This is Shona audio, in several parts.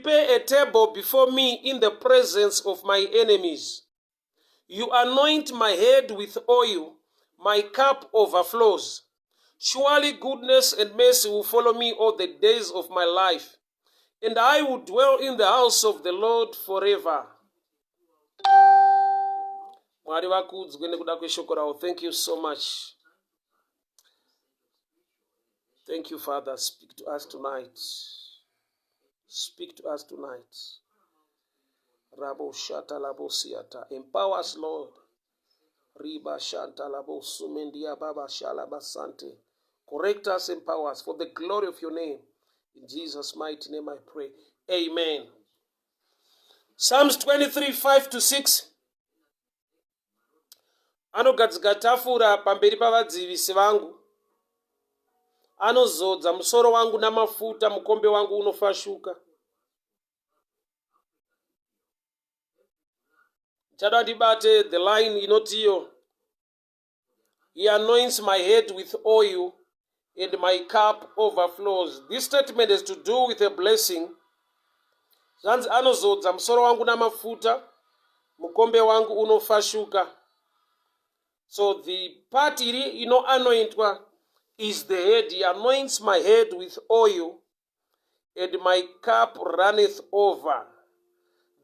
prepare a table before me in the presence of my enemies. You anoint my head with oil, my cup overflows. Surely goodness and mercy will follow me all the days of my life, and I will dwell in the house of the Lord forever. Mwari vakudzwe nekuda kweshoko ravo. Thank you so much. Thank you, Father. Speak to us tonight. Speak to us tonight. Rabo shata labo siata. Empower us, Lord. Riba shanta labo sumendia baba shala basante. Correct us, empower us for the glory of your name. In Jesus' mighty name I pray. Amen. Psalms 23, 5 to 6. Anogadzika tafura pamberi pavadzivisi vangu. Anozodza musoro wangu namafuta, mukombe wangu unofashuka. Chada ndibate the line inotiyo He anoints my head with oil and my cup overflows. This statement has to do with a blessing. Zvanzi anozodza musoro wangu namafuta, mukombe wangu unofashuka. So the part iri inoanointwa is the head. He anoints my head with oil and my cup runneth over.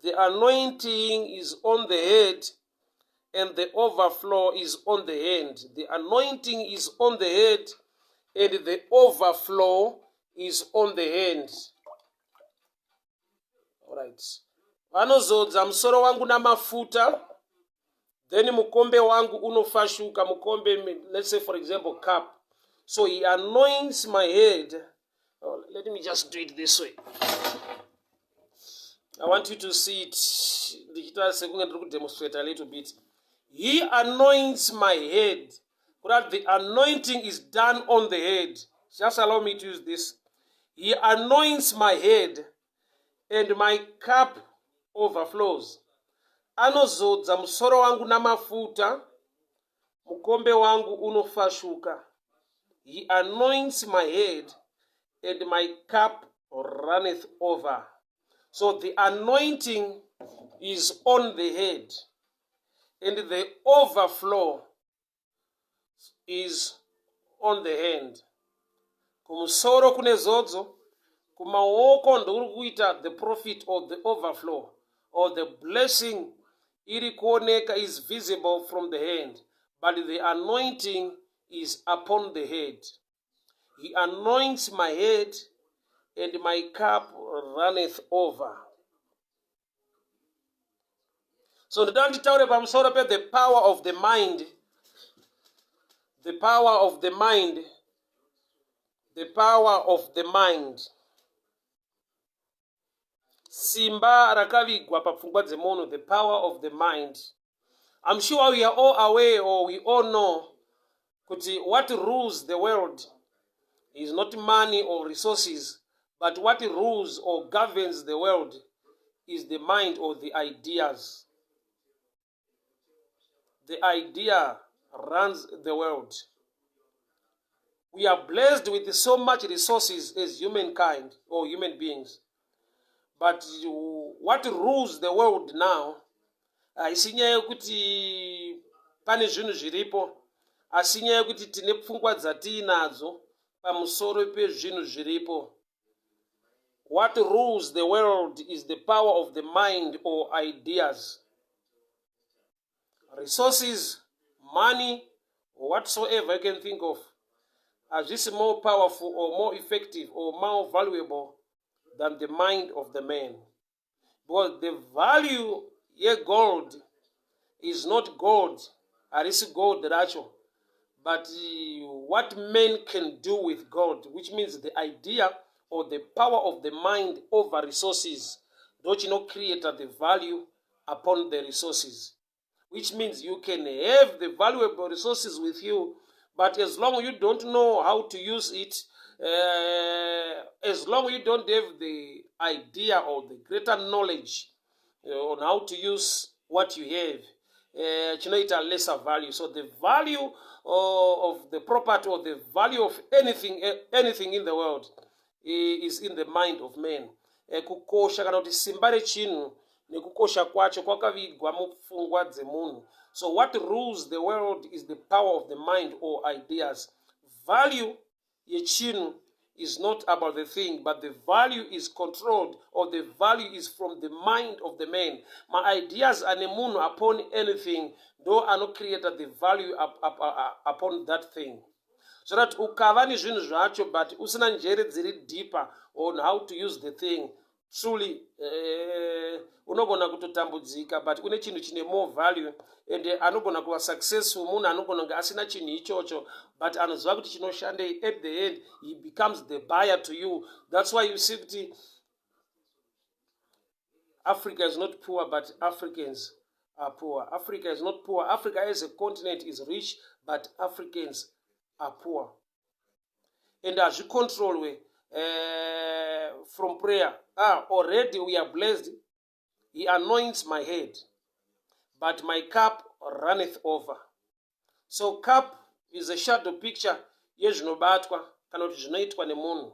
The anointing is on the head and the overflow is on the hand. The anointing is on the head and the overflow is on the hand. Alright. Vanozodza musoro wangu namafuta then mukombe wangu unofashuka mukombe let's say for example cup so he anoints my head oh, let me just do it this way i want you to see it ndichiita sekunge ndiri kudemonstrate a little bit he anoints my head kuda the anointing is done on the head just allow me to use this he anoints my head and my cup overflows anozodza musoro wangu namafuta mukombe wangu unofashuka he anoints my head and my cup runneth over so the anointing is on the head and the overflow is on the hand kumusoro kune zodzo kumaoko ndokuri kuita the profit or the overflow or the blessing iri kuoneka is visible from the hand but the anointing is upon the head he anoints my head and my cup runneth over so ndoda nditaure pamusoro pe the power of the mind the power of the mind the power of the mind simba rakavigwa papfungwa dzemunhu the power of the mind i'm sure we are all aware or we all know kuti what rules the world is not money or resources but what rules or governs the world is the mind or the ideas the idea runs the world we are blessed with so much resources as humankind or human beings but what rules the world now haisi nyaya yekuti pane zvinhu zviripo asi nyaya yekuti tine pfungwa dzatiinadzo pamusoro pezvinhu zviripo what rules the world is the power of the mind or ideas resources money whatsoever you can think of hazvisi more powerful or more effective or more valuable than the mind of the man because the value yegold is not gold harisi gold racho but what men can do with gold which means the idea or the power of the mind over resources ndochinocreata the value upon the resources which means you can have the valuable resources with you but as long you don't know how to use it as long you don't have the idea or the greater knowledge on how to use what you have chinoita lesser value so the value of the property or the value of anything, anything in the world is in the mind of man. eh, kukosha kana kuti simba rechinhu nekukosha kwacho kwakavigwa mupfungwa dzemunhu. So what rules the world is the power of the mind or ideas. Value yechinhu is not about the thing, but the value is controlled, or the value is from the mind of the man. Maideas ane munhu upon anything ndo anocreata the value up, up, up, upon that thing, so that ukava nezvinhu zvacho but usina njere dziri deeper on how to use the thing truly, unogona kutotambudzika, but une chinhu chine more value. And anogona kuva successful munhu anogona kunge asina chinhu ichocho, but anoziva kuti chinoshandei. At the end he becomes the buyer to you. That's why you see kuti Africa is not poor, but Africans are poor. Africa is not poor. Africa as a continent is rich, but Africans are poor. And hazvicontrolwe from prayer. Ah, already we are blessed. He anoints my head, but my cup runneth over. So cup is a shadow picture yezvinobatwa kana kuti zvinoitwa nemunhu.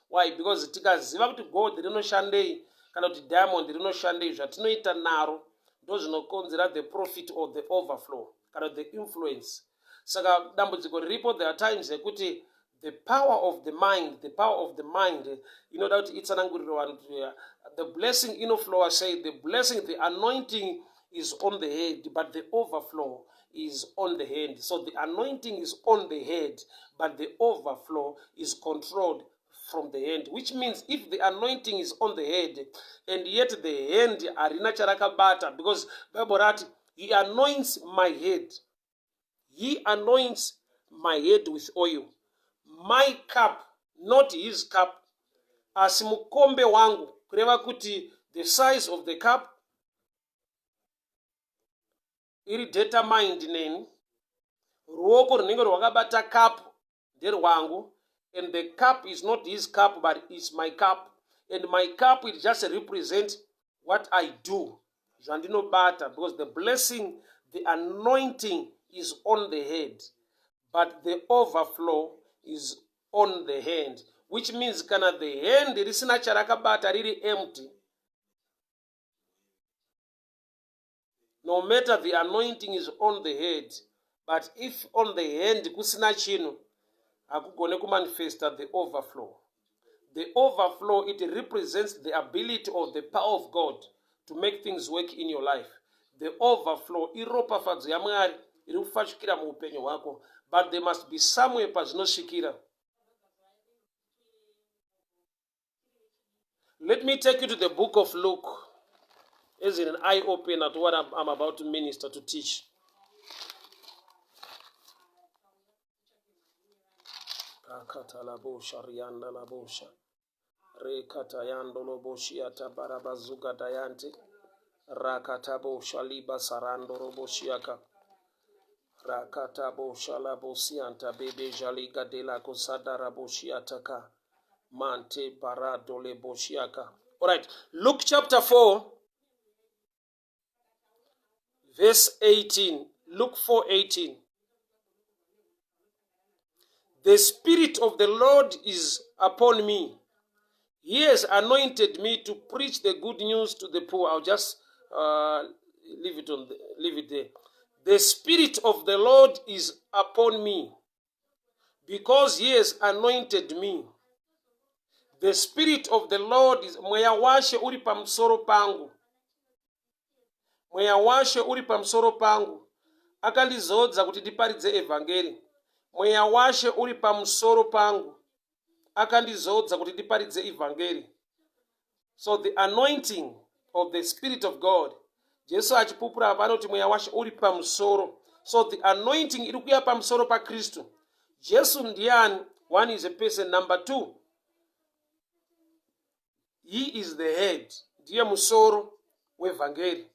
Why? Because tikaziva kuti gold rinoshandei kana kuti diamond rinoshandei, zvatinoita naro ndozvinokonzera the profit or the overflow kana the influence. Saka dambudziko riripo, there are times yekuti the power of the mind, the power of the mind inoda kuti itsanangurire vanhu kuti the blessing inoflowa sei. The blessing, the anointing is on the head, but the overflow is on the hand. So the anointing is on the head, but the overflow is controlled from the hand, which means if the anointing is on the head and yet the hand harina charakabata, because Bible rati, "He anoints my head, he anoints my head with oil, my cup," not his cup, asi mukombe wangu, kureva kuti the size of the cup iri determined neni. Ruoko runenge rwakabata cup nderwangu, and the cup is not his cup, but is my cup. And my cup, it just represent what I do, zvandinobata, because the blessing, the anointing is on the head, but the overflow is on the hand, which means kana the hand risina charakabata, riri empty, no matter the anointing is on the head, but if on the hand kusina chinhu, hakugone kumanifesta the overflow. The overflow, it represents the ability of the power of God to make things work in your life. The overflow iropafadzo yaMwari iri kufashukira muupenyu hwako, but there must be somewhere pazvinosvikira. Let me take you to the book of Luke as an eye opener to what I'm about to minister, to teach. Rakatalabosha rianda labosha rekatayando loboshiata barabazuka dayante rakatabosha liba sarando roboshiaka Rakatabo shalabo sianta bebe jaliga de la kosada raboshiataka mante parado leboshiaka. All right, Luke chapter 4 verse 18. Luke 4:18. The Spirit of the Lord is upon me. He has anointed me to preach the good news to the poor. I'll just leave it there. The Spirit of the Lord is upon me because he has anointed me. The Spirit of the Lord is, Mweya waShe uri pamusoro pangu. Mweya waShe uri pamusoro pangu. Akandizodza kuti ndiparidze evhangeri. Mweya waShe uri pamusoro pangu. Akandizodza kuti ndiparidze ivhangeri. So the anointing of the Spirit of God, Jesu achipupura apa anoti mweya waShe uri pamusoro. So the anointing iri kuya pamusoro paKristu. Jesu ndiani? One is a person. Number two, he is the head, ndiye musoro wevhangeri.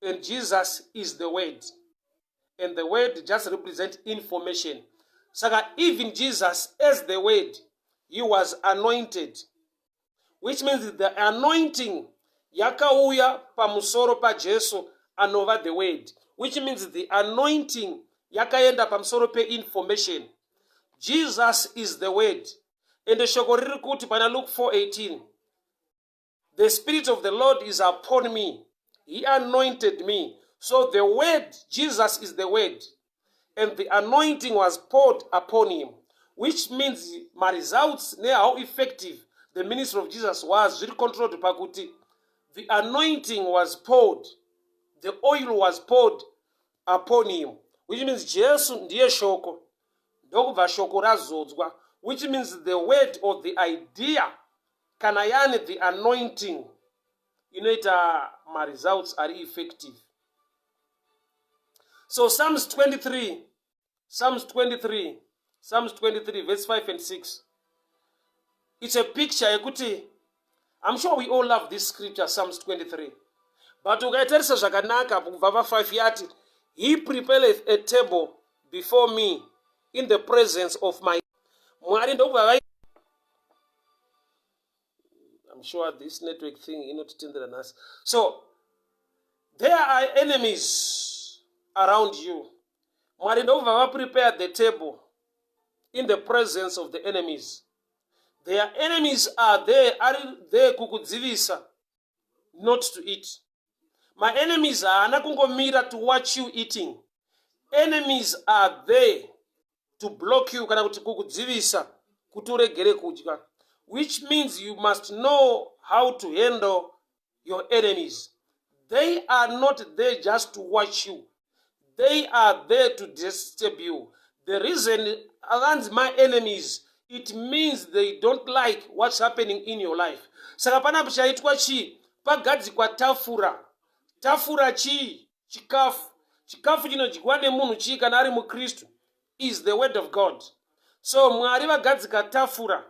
And Jesus is the Word, and the Word just represent information. Saka even Jesus as the Word, he was anointed, which means the anointing yakauya pamusoro paJesu anova the Word, which means the anointing yakaenda pamusoro peinformation. Jesus is the Word. Ende shoko riri kuti pana Luke 4:18, "The Spirit of the Lord is upon me. He anointed me." So the Word, Jesus is the Word, and the anointing was poured upon him, which means maresults nehow effective the ministry of Jesus was zviri controlled pakuti the anointing was poured, the oil was poured upon him, which means Jesu ndiye shoko, ndokubva shoko razodzwa, which means the word or the idea kana yane the anointing inoita maresults ari effective. So Psalms 23, Psalms 23, Psalms 23 verse 5 and 6, it's a picture yekuti I'm sure we all love this scripture, Psalms 23, but ukaitarisa zvakanaka kubva pa5 yati, "He prepareth a table before me in the presence of my." Mwari ndokubva vai, I'm sure this network thing inotitendera nhasi. So there are enemies around you. Mwari ndokubva vaprepare the table in the presence of the enemies. Their enemies are there, ari there kukudzivisa not to eat. Maenemies haana kungomira to watch you eating. Enemies are there to block you kana kuti kukudzivisa kuti uregere kudya, which means you must know how to handle your enemies. They are not there just to watch you, they are there to disturb you. The reason avanzi my enemies, it means they don't like what's happening in your life. Saka panapo chaitwa chii? Pagadzikwa tafura. Tafura chii? Chikafu. Chikafu chinodyiwa nemunhu chii kana ari mukristu? Is the word of God. So Mwari vagadzika tafura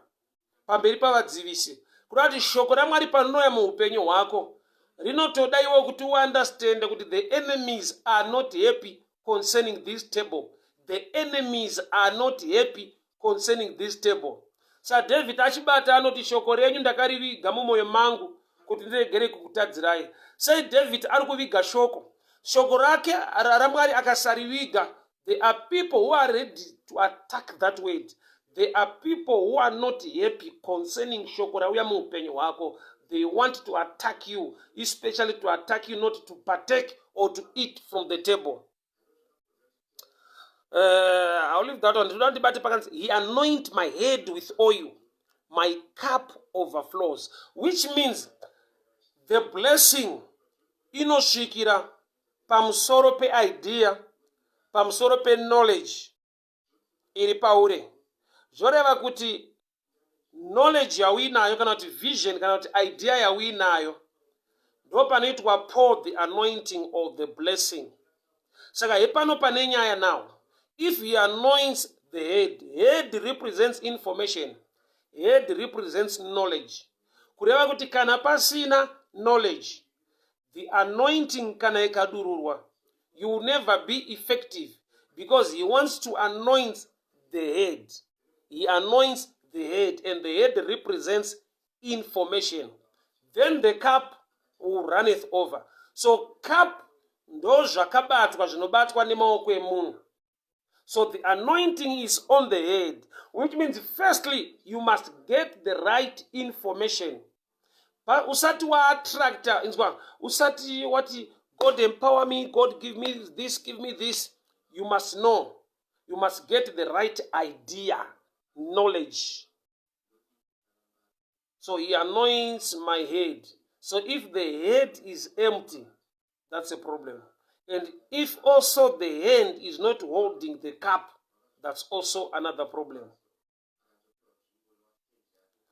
pamberi pavadzivisi, kuda kuti shoko raMwari parinouya muupenyu hwako rinotoda iwo kuti uunderstande kuti the enemies are not happy concerning this table. The enemies are not happy concerning this table. SaDavid achibata anoti, "Shoko renyu ndakariviga mumwoyo mangu kuti ndiregere kukutadzirai." Sei David ari kuviga shoko? Shoko rake raMwari akasariviga, there are people who are ready to attack that word. There are people who are not happy concerning shoko rauya muupenyu hwako. They want to attack you, especially to attack you not to partake or to eat from the table. I'll leave that one. Ndinoda ndibate pakanzi, "He anoint my head with oil, my cup overflows," which means the blessing inosvikira pamusoro peidea, pamusoro peknowledge iri pauri. Zvoreva kuti knowledge yauinayo kana kuti vision kana kuti idea yauinayo ndo panoitwa pour the anointing or the blessing. Saka hepano pane nyaya. Now, if he anoints the head, head represents information, head represents knowledge, kureva kuti kana pasina knowledge, the anointing kana ikadururwa, you will never be effective, because he wants to anoint the head. He anoints the head, and the head represents information. Then the cup will runneth over. So cup ndo zvakabatwa zvinobatwa nemaoko emunhu. So the anointing is on the head, which means firstly you must get the right information. Usati waattracta, inzwa, usati wati, "God empower me, God give me this, give me this," you must know, you must get the right idea, knowledge. So he anoints my head. So if the head is empty, that's a problem. And if also the hand is not holding the cup, that's also another problem.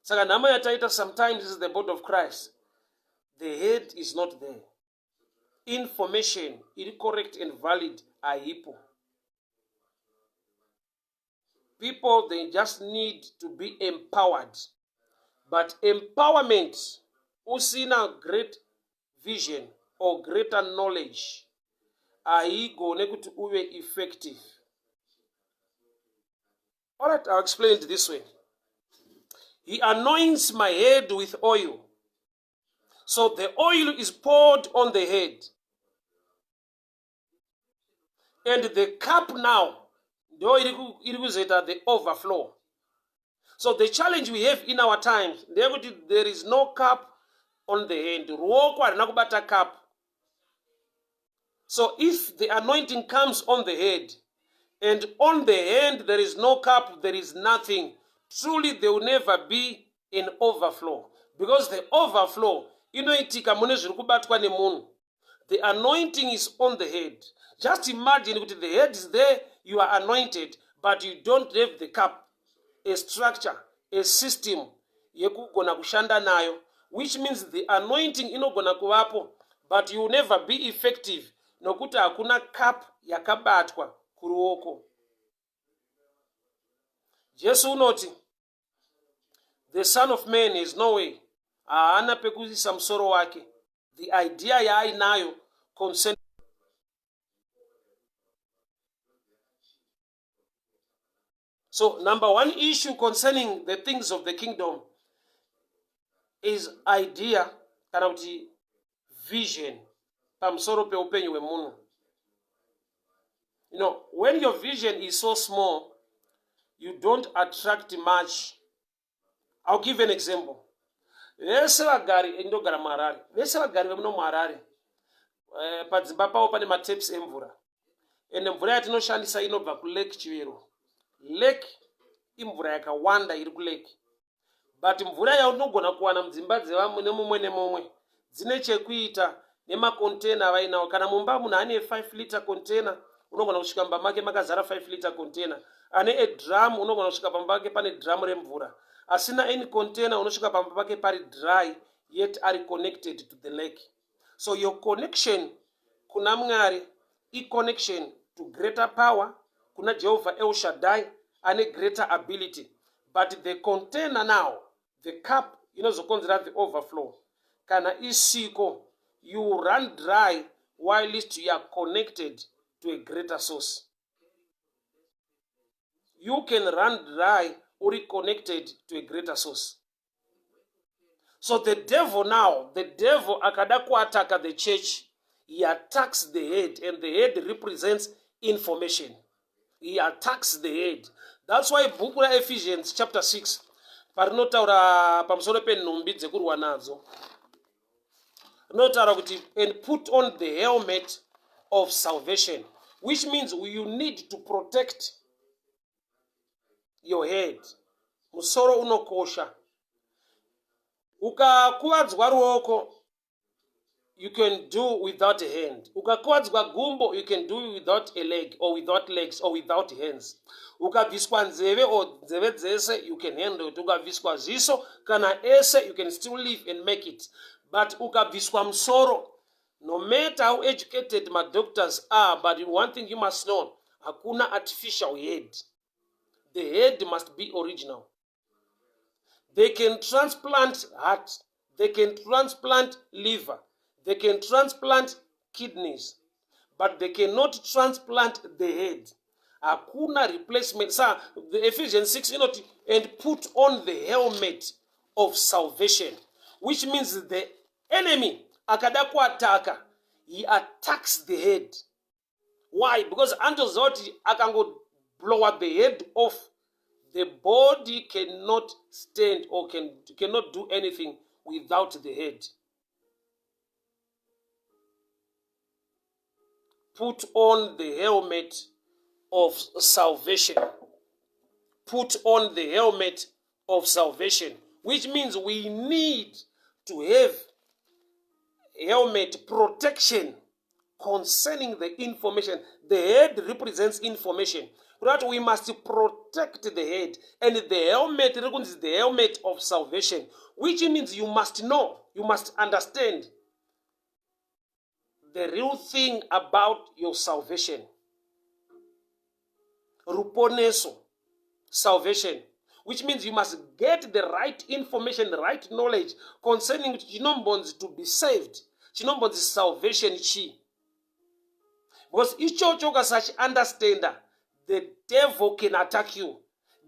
Saka nhamo yataita sometimes is the body of Christ, the head is not there. Information iri correct and valid haipo. People, they just need to be empowered, but empowerment usina great vision or greater knowledge haigone kuti uve effective. Alright, I'll explain it this way. He anoints my head with oil. So the oil is poured on the head, and the cup now ndo iri kuzoita the overflow. So the challenge we have in our times ndeyekuti there is no cup on the hand. Ruoko harina kubata cup. So if the anointing comes on the head and on the hand there is no cup, there is nothing, truly there will never be an overflow, because the overflow inoitika mune zviri kubatwa nemunhu. The anointing is on the head. Just imagine kuti the head is there, you are anointed, but you don't have the cup, a structure, a system yekugona kushanda nayo, which means the anointing inogona kuvapo, but you will never be effective nokuti hakuna cup yakabatwa kuruoko. Jesu unoti the Son of Man is no way, haana pekuisa musoro wake. The idea yaainayo concern. So number one issue concerning the things of the kingdom is idea kana kuti vision pamusoro peupenyu hwemunhu. You know, when your vision is so small, you don't attract much. I'll give an example. Vese vagari, ndogara muHarare, vese vagari vemuno muHarare, padzimba pavo pane mataps emvura, ende mvura yatinoshandisa inobva kulake Chivero. Lake imvura yakawanda iri kulake, but mvura yaunogona kuwana mudzimba dzevamwe nemumwe nemumwe dzine chekuita nemakontena avainawo. Kana mumba munhu ane 5 liter container, unogona kusvika mumba make makazara 5 liter container. Ane a drum, unogona kusvika pamba pake pane drum remvura. Asina any container, unosvika pamba pake pari dry, yet ari connected to the lake. So your connection kuna Mwari iconnection to greater power, kuna Jehovah El Shaddai ane greater ability. But the container now, the cup inozokonzera the overflow, kana isiko, you run dry whilst you are connected to a greater source. You can run dry uri connected to a greater source. So the devil now, the devil akada kuataka the church, he attacks the head, and the head represents information. He attacks the head. That's why bhuku raEphesians chapter 6 parinotaura pamusoro penhumbi dzekurwa nadzo, rinotaura kuti and put on the helmet of salvation, which means you need to protect your head. Musoro unokosha. Ukakuvadzwa ruoko, you can do without a hand. Ukakuvadzwa gumbo, you can do without a leg or without legs or without hands. Ukabviswa nzeve or nzeve dzese, you can handle it. Ukabviswa ziso kana ese, you can still live and make it. But ukabviswa musoro, no matter how educated my doctors are, but one thing you must know, hakuna artificial head. The head must be original. They can transplant heart, they can transplant liver, they can transplant kidneys, but they cannot transplant the head. Hakuna replacement. Sa the Ephesians 6 inoti and put on the helmet of salvation, which means the enemy akada kuataka, he attacks the head. Why? Because anotoziva kuti akangoblowa the head off, the body cannot stand or cannot do anything without the head. Put on the helmet of salvation. Put on the helmet of salvation, which means we need to have helmet protection concerning the information. The head represents information. That we must protect the head, and the helmet is the helmet of salvation, which means you must know, you must understand the real thing about your salvation. Ruponeso, salvation, which means you must get the right information, the right knowledge concerning chinombonzi to be saved, chinombonzi salvation chi. Because ichocho ukasachiunderstanda, the devil can attack you.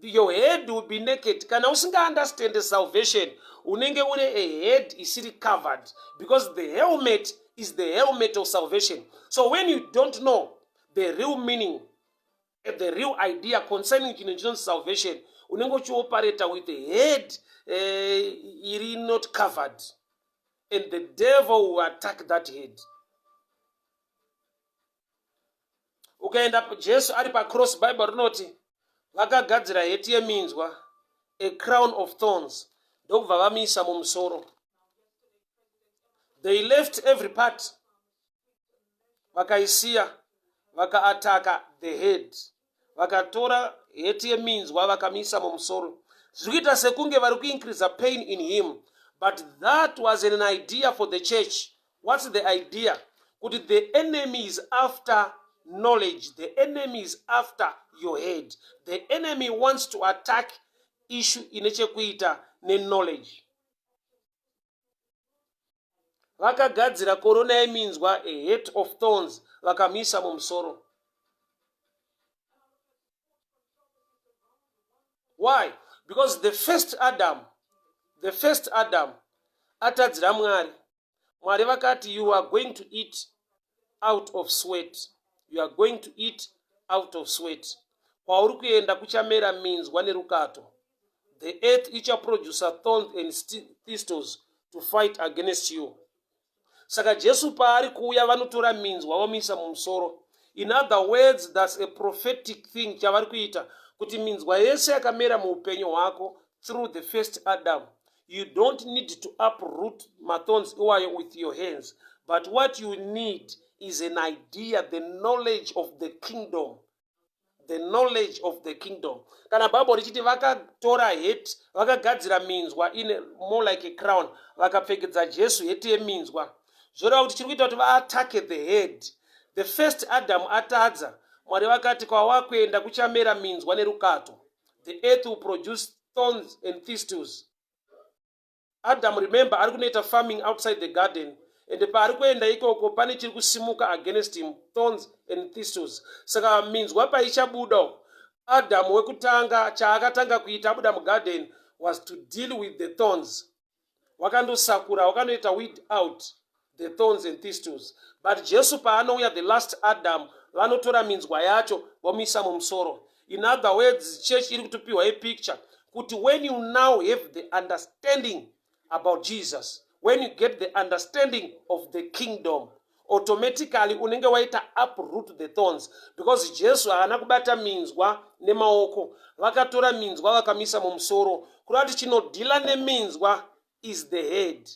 Your head will be naked. Kana usinga understand salvation, unenge une a head isiri covered, because the helmet is the helmet of salvation. So when you don't know the real meaning, the real idea concerning chinhu chinonzi salvation, Unenge uchioperata with a head iri not covered, and the devil will attack that head. Ukaenda Jesu ari pacross, Bible rinoti vakagadzira heti yeminzwa, a crown of thorns, ndokubva vamisa mumusoro. They left every part, vakaisiya, vakaataka the head, vakatora heti yeminzwa vakamisa mumusoro. Zviri kuita sekunge vari kuincreasa pain in him, but that was an idea for the church. What's the idea? Kuti the enemy is after knowledge, the enemy is after your head, the enemy wants to attack issue ine chekuita neknowledge. Vakagadzira korona yeminzwa, a hat of thorns, vakamisa mumusoro. Why? Because the first Adam, the first Adam atadzira Mwari. Mwari vakati, you are going to eat out of sweat, you are going to eat out of sweat. Kwauri kuenda kuchamera minzwa nerukato. The earth ichaproducer thorns and thistles to fight against you. Saka Jesu paari kuuya, vanotora minzwa vomisa mumusoro. In other words, that's a prophetic thing chavari kuita, kuti minzwa yese yakamera muupenyu hwako through the first Adam, you don't need to uproot mathorns iwayo with your hands, but what you need is an idea, the knowledge of the kingdom, the knowledge of the kingdom. Kana Bhaibheri richiti vakatora heti, vakagadzira minzwa ine more like a crown, vakapfekedza Jesu heti yeminzwa, zvoreva kuti chiri kuita kuti vaatake the head. The first Adam atadza, Mwari vakati kwawakuenda kuchamera minzwa nerukato. The earth will produce thorns and thistles. Adam, remember, ari kunoita farming outside the garden, and paari kuenda ikoko pane chiri kusimuka against him, thorns and thistles. Saka minzwa paichabuda, Adam wekutanga chaakatanga kuita abuda mugarden was to deal with the thorns. Wakandosakura, wakandoita weed out the thorns and thistles. But Jesu paanouya, the last Adam, vanotora minzwa yacho vomisa mumusoro. In other words, church iri kutopiwa ipicture kuti when you now have the understanding about Jesus, when you get the understanding of the kingdom, automatically unenge waita uproot the thorns, because Jesu haana kubata minzwa nemaoko. Vakatora minzwa vakamisa mumusoro, kureva kuti chinodhila neminzwa is the head,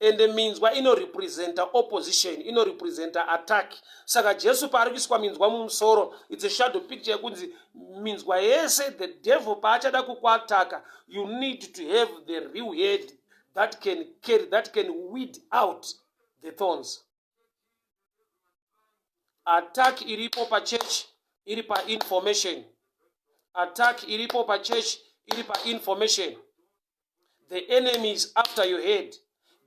and minzwa inorepresenta opposition, inorepresenta attack. Saka Jesu paari kuiswa minzwa mumusoro, it's a shadow picture yekunzi minzwa yese, the devil paachada kukuataka, you need to have the real head that can carry, that can weed out the thorns. Attack iripo pachurch iri painformation. Attack iripo pachurch iri painformation. The enemy is after your head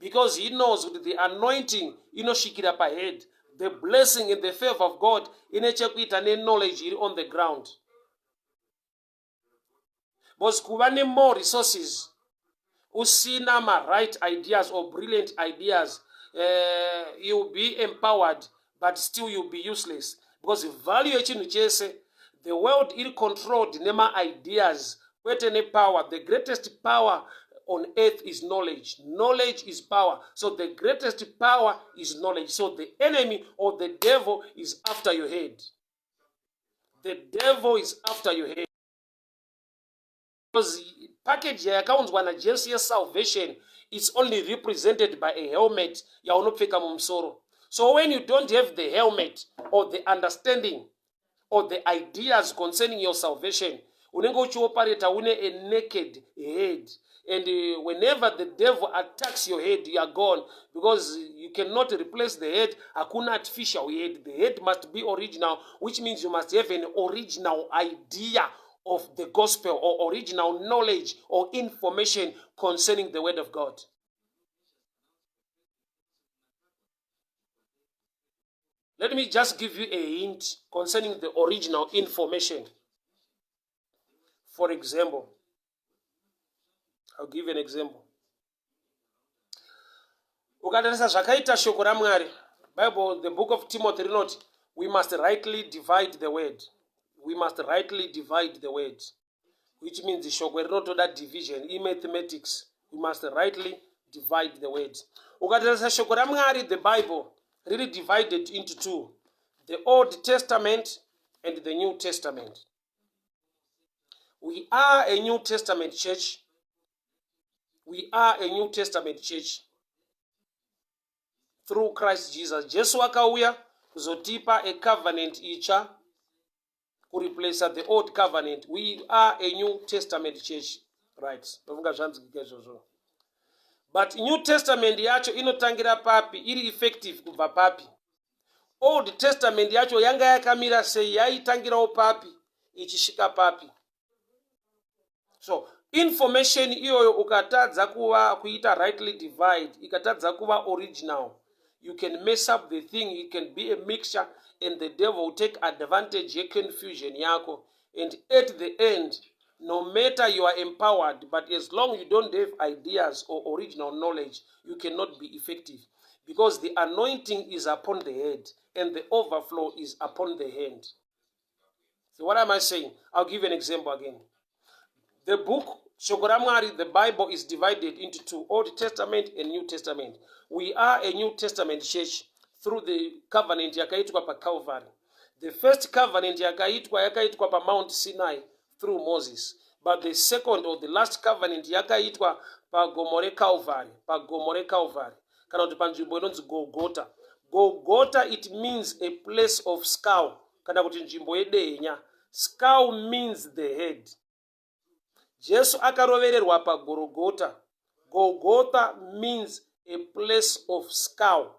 because he knows kuti the anointing inosvikira pahead, the blessing and the favor of God ine chekuita neknowledge iri on the ground. Because kuva nemore resources usina maright ideas or brilliant ideas, you'll be empowered, but still you'll be useless, because value yechinhu chese, the world iri controlled nema-ideas, kwete nepower. The greatest power on earth is knowledge. Knowledge is power. So the greatest power is knowledge. So the enemy or the devil is after your head. The devil is after your head because package yakaunzwa naJesu yesalvation is only represented by a helmet yaunopfeka mumusoro. So when you don't have the helmet or the understanding or the ideas concerning your salvation, unenge uchioperata une a naked head, and whenever the devil attacks your head, you are gone, because you cannot replace the head. Hakuna artificial head. The head must be original, which means you must have an original idea of the gospel or original knowledge or information concerning the word of God. Let me just give you a hint concerning the original information. For example, I'll give you an example. Ukatarisa zvakaita shoko raMwari, Bible, the Book of Timothy rinoti we must rightly divide the word. We must rightly divide the word. Which means shoko rinotoda division. Imathematics. We must rightly divide the word. Ukatarisa shoko raMwari, the Bible, riri divided into two: the Old Testament and the New Testament. We are a New Testament church. We are a New Testament church through Christ Jesus. Jesu akauya kuzotipa a covenant itsva, kureplace the old covenant. We are a New Testament church, right? Ndofunga zvanzwika izvozvo. But New Testament yacho inotangira papi? Iri effective kubva papi? Old Testament yacho yanga yakamira sei? Yaitangirawo papi, ichisvika papi? So information iyoyo, ukatadza kuva kuita rightly divide, ikatadza kuva original, you can mess up the thing. It can be a mixture and the devil will take advantage yeconfusion yako. And at the end, no matter you are empowered, but as long you don't have ideas or original knowledge, you cannot be effective, because the anointing is upon the head and the overflow is upon the hand. So what am I saying? I'll give an example again. The book, shoko raMwari, the Bible, is divided into two: Old Testament and New Testament. We are a New Testament church through the covenant yakaitwa paCalvary. The first covenant yakaitwa, yakaitwa paMount Sinai through Moses, but the second or the last covenant yakaitwa pagomo reCalvary, pagomo reCalvary, kana kuti panzvimbo inonzi Golgota. Golgota, it means a place of skull, kana kuti nzvimbo yedehenya. Skull means the head. Jesu akarovererwa paGorogota. Golgotha means a place of skull,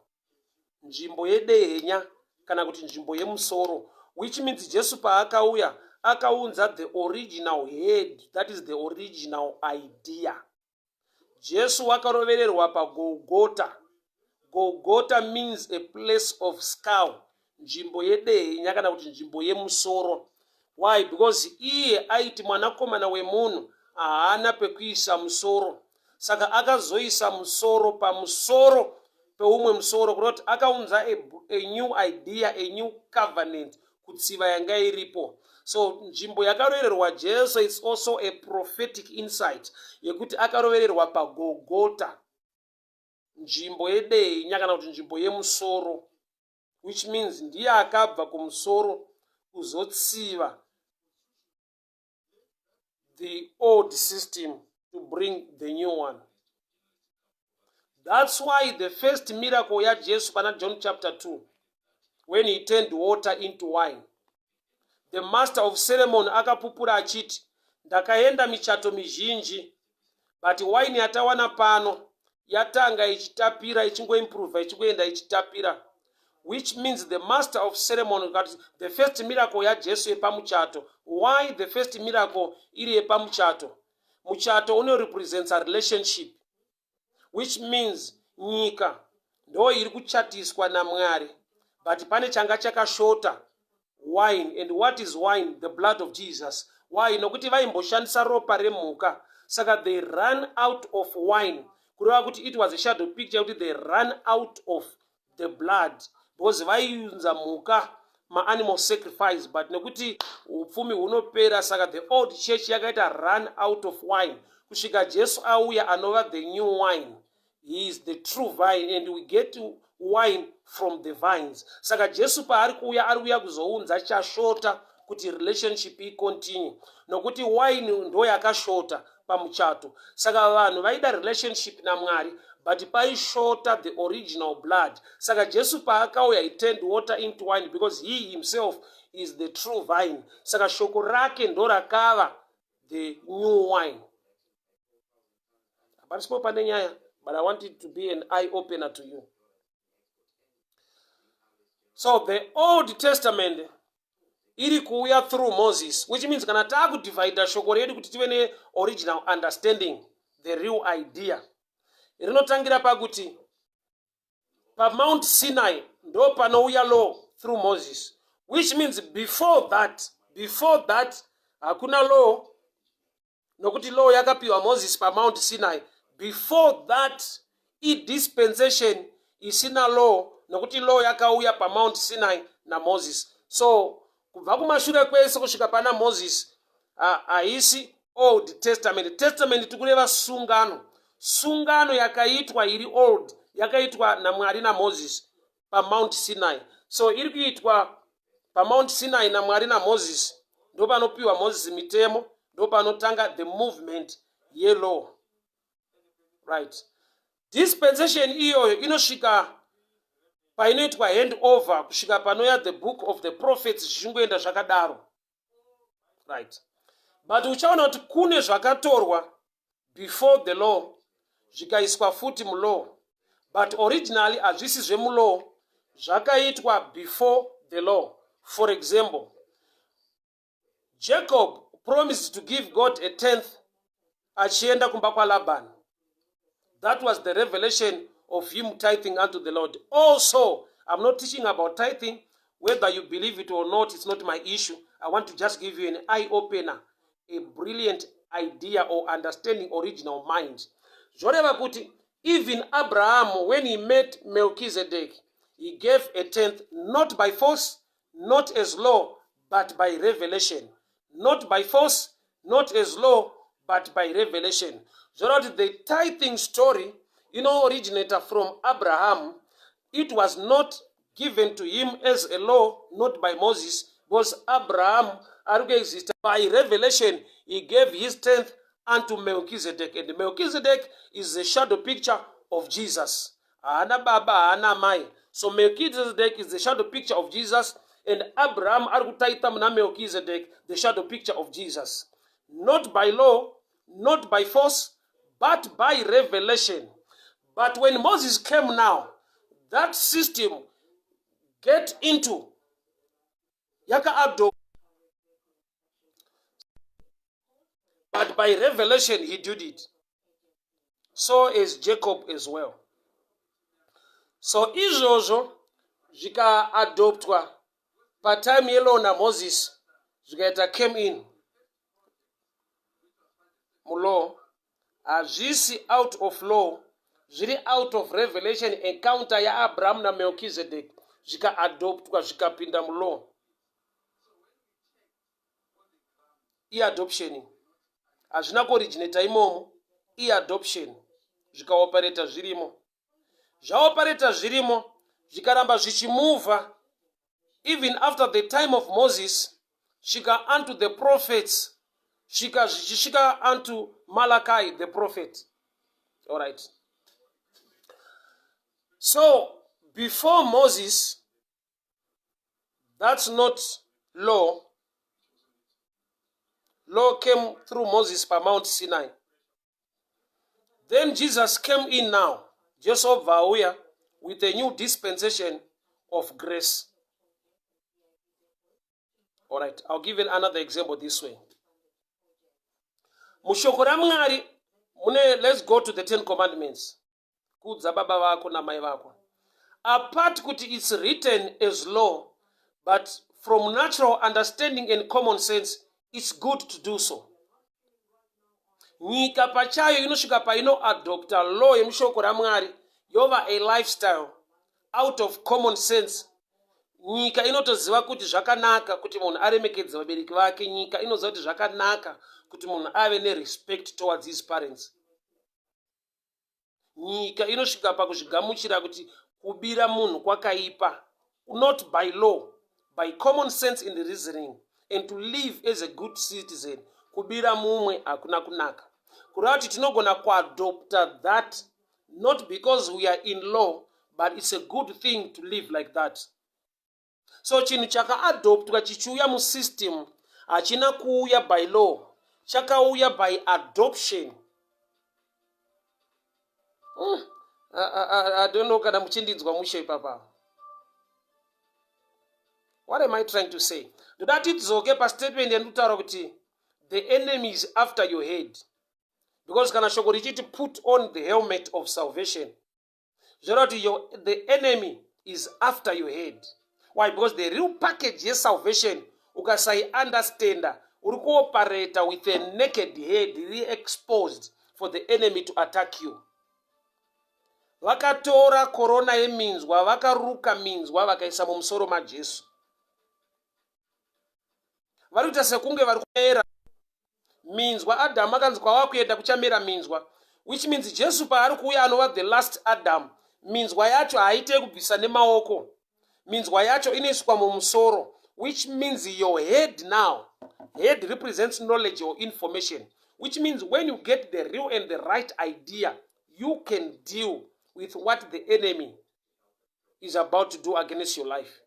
nzvimbo yedehenya kana kuti nzvimbo yemusoro, which means Jesu paakauya, akaunza the original head, that is the original idea. Jesu wakarovererwa paGolgota. Golgota means a place of skull, nzvimbo yedehenya kana kuti nzvimbo yemusoro. Why? Because iye aiti mwanakomana wemunhu haana pekuisa musoro. Saka akazoisa musoro pamusoro peumwe musoro, kureva kuti akaunza a new idea, a new covenant kutsiva yanga iripo. So nzvimbo yakarovererwa Jesu is also a prophetic insight yekuti akarovererwa paGolgota, nzvimbo yedehenya kana kuti nzvimbo yemusoro, which means ndiye akabva kumusoro kuzotsiva the old system to bring the new one. That's why the first miracle yaJesu pana John chapter 2, when he turned water into wine, the master of ceremony akapupura achiti, "Ndakaenda michato mizhinji, but waini yatawana pano yatanga ichitapira, ichingoimprova, ichingoenda ichitapira." Which means the master of ceremony, the first miracle yaJesu yepamuchato. Why the first miracle iri yepamuchato? Muchato unorepresents a relationship, which means nyika ndo iri kuchatiswa naMwari, but pane changa chakashota: wine. And what is wine? The blood of Jesus. Why? Nokuti vaimboshandisa ropa remhuka, saka they run out of wine, kureva kuti it was a shadow picture yekuti they run out of the blood, because vaiunza mhuka, maanimal sacrifice, but nekuti upfumi hunopera, saka the old church yakaita run out of wine kusvika Jesu auya, anova the new wine. He is the true vine and we get wine from the vines. Saka Jesu paari kuuya, ari kuuya kuzounza chashota kuti relationship icontinue, nokuti wine ndo yakashota pamuchato. Saka vanhu vaida relationship naMwari, but paishota the original blood. Saka Jesu paakauya, he turned water into wine because he himself is the true vine. Saka shoko rake ndo rakava the new wine. Hapasipo pane nyaya, but I want it to be an eye opener to you. So the Old Testament iri kuuya through Moses, which means kana taakudivhaidha shoko redu kuti tive neoriginal understanding, the real idea rinotangira pakuti paMount Sinai ndo panouya law through Moses, which means before that hakuna law, nokuti law yakapiwa Moses paMount Sinai. Before that idispensation isina law, nokuti law yakauya paMount Sinai naMoses. So kubva kumashure kwese kusvika pana Moses haisi. Old Testament. Testament tikureva sungano. Sungano yakaitwa iri old yakaitwa naMwari naMoses paMount Sinai. So iri kuitwa paMount Sinai naMwari naMoses, ndopanopiwa Moses mitemo, ndopanotanga the movement yelaw. Right. Dispensation iyoyo inosvika painoitwa hand over kusvika panoya the book of the prophets, zvichingoenda zvakadaro. Right. But uchaona kuti kune zvakatorwa before the law zvikaiswa futi mulaw, but originally hazvisi zvemulaw, zvakaitwa before the law. For example, Jacob promised to give God a tenth achienda kumba kwaLaban. That was the revelation of him tithing unto the Lord. Also, I'm not teaching about tithing. Whether you believe it or not, it's not my issue. I want to just give you an eye-opener, a brilliant idea or understanding original mind. Zvoreva kuti even Abraham, when he met Melchizedek, he gave a tenth, not by force, not as law, but by revelation. Not by force, not as law, but by revelation. Zvoreva kuti the tithing story ino-originator from Abraham. It was not given to him as a law, not by Moses, because Abraham ari kuexista. By revelation, he gave his tenth unto Melchizedek, and Melchizedek is a shadow picture of Jesus. Haana baba, haana mai. So Melchizedek is the shadow picture of Jesus, and Abraham ari kutaita muna Melchizedek, the shadow picture of Jesus. Not by law, not by force, but by revelation. But when Moses came now, that system get into yaka-adopt, but by revelation he did it. So is Jacob as well. So izvozvo zvikaadoptwa patime yelaw naMoses, zvikaita came in mulaw. Hazvisi out of law, zviri out of revelation, encounter yaAbraham naMelchizedek, zvikaadoptwa zvikapinda mulaw. Iadoption, hazvina kuoriginata imomo, iadoption. Zvikaoperata zvirimo, zvaoperata zvirimo, zvikaramba zvichimuvha even after the time of Moses, svika unto the prophets, svika zvichisvika unto Malachi the prophet. All right. So before Moses, that's not law. Law came through Moses pa Mount Sinai. Then Jesus came in now. Jesu obva auya with a new dispensation of grace. All right, I'll give you another example this way. Mushoko raMwari mune, let's go to the 10 Commandments. Kudza baba vako namai vako. Apart kuti it's written as law, but from natural understanding and common sense, it's good to do so. Nyika pachayo inosvika painoadopta law yemushoko raMwari, yova a lifestyle out of common sense. Nyika inotoziva kuti zvakanaka kuti munhu aremekedze vabereki vake. Nyika inoziva kuti zvakanaka kuti munhu ave nerespect towards his parents. Nyika inosvika pakuzvigamuchira kuti kubira munhu kwakaipa, not by law, by common sense in the reasoning and to live as a good citizen. Kubira mumwe hakuna kunaka. Kureva kuti tinogona kuadopta that, not because we are in law, but it's a good thing to live like that. So chinhu chakaadoptwa chichiuya musystem hachina kuuya by law, chakauya by adoption. I don't know kana muchindinzwa mushe ipapa. What am I trying to say? Ndoda tidzoke pastatement yandikutaura kuti the enemy is after your head, because kana shoko richiti put on the helmet of salvation, zvoreva kuti the enemy is after your head. Why? Because the real package yesalvation, ukasaiunderstanda, uri kuoperata with a naked head, re-exposed for the enemy to attack you. Vakatora korona yeminzwa, vakaruka minzwa, vakaisa mumusoro maJesu. Vari kuita sekunge vari kuera. Minzwa, Adamu akanzi kwawakuenda kuchamera minzwa, which means Jesu paari kuuya anova the last Adam, minzwa yacho haaite yekubvisa nemaoko. Minzwa yacho inoiswa mumusoro, which means your head now, head represents knowledge or information, which means when you get the real and the right idea, you can deal with what the enemy is about to do against your life.